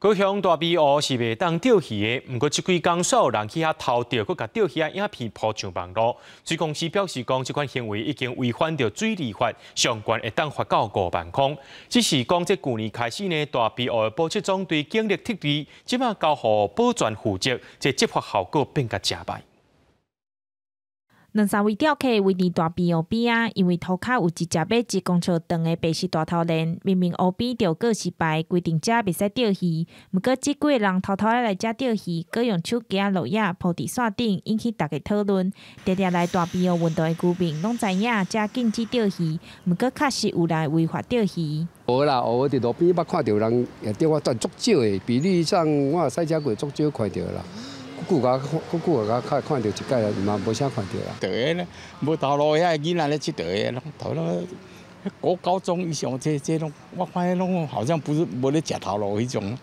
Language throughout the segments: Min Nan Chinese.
高雄大埤湖是袂當釣魚的，毋過這幾工煞有人去遐偷釣，閣共釣魚仔影片鋪上網路。水公司表示講，這款行為已經違反著水利法，上懸會當罰到5萬箍。只是講，這舊年開始呢，大埤湖的保測總隊警力撤離，這馬交予保全負責，這執法效果變甲誠䆀。兩三位釣客圍佇大埤湖邊仔，因為塗跤有一隻碼1公尺長的白色大頭鰱。明明湖邊著有告示牌規定遮袂使釣魚，毋過這幾个人偷偷仔來遮釣魚，閣用手機仔錄影鋪佇線頂，引起大家討論。定定來大埤湖運動的居民攏知影遮禁止釣魚，毋過確實有人違法釣魚。無啦，偶爾佇路邊捌看著人會釣，但足少的，比例上我駛車過足少看著啦。久共久共看看著一擺，嘛無啥看著啦。釣的咧，無頭路遐囡仔咧𨑨迌的，攏頭路。國高中以上這這攏，我看彼攏好像不是無咧食頭路彼種。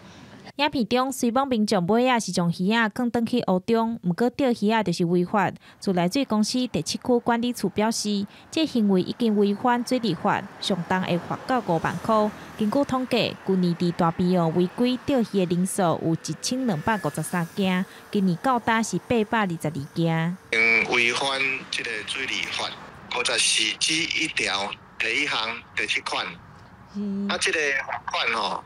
影片中雖罔民眾尾仔是將魚仔放轉去湖中，毋過釣魚仔就是違法。自來水公司第七區管理處表示，這行為已經違反水利法，上重會罰到5萬箍。根據統計，舊年佇大埤湖違規釣魚的人數有1253件，今年到今是822件。違反這个水利法54之1條第一項第七款，啊，這个罰款吼，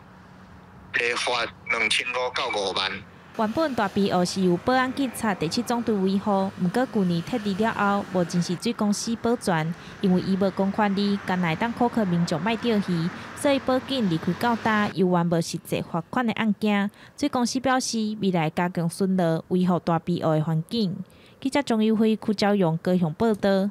會罰2500到5萬。原本大埤湖是由保安警察第七總隊維護，毋過舊年撤離了後，無真是水公司保全，因為伊無公權力，干焦會當苛刻民眾莫釣魚，所以保警離開到今，猶原無實際罰款的案件。水公司表示，未來加強巡邏，維護大埤湖的環境。記者鍾友輝、柯昭勇高雄報導。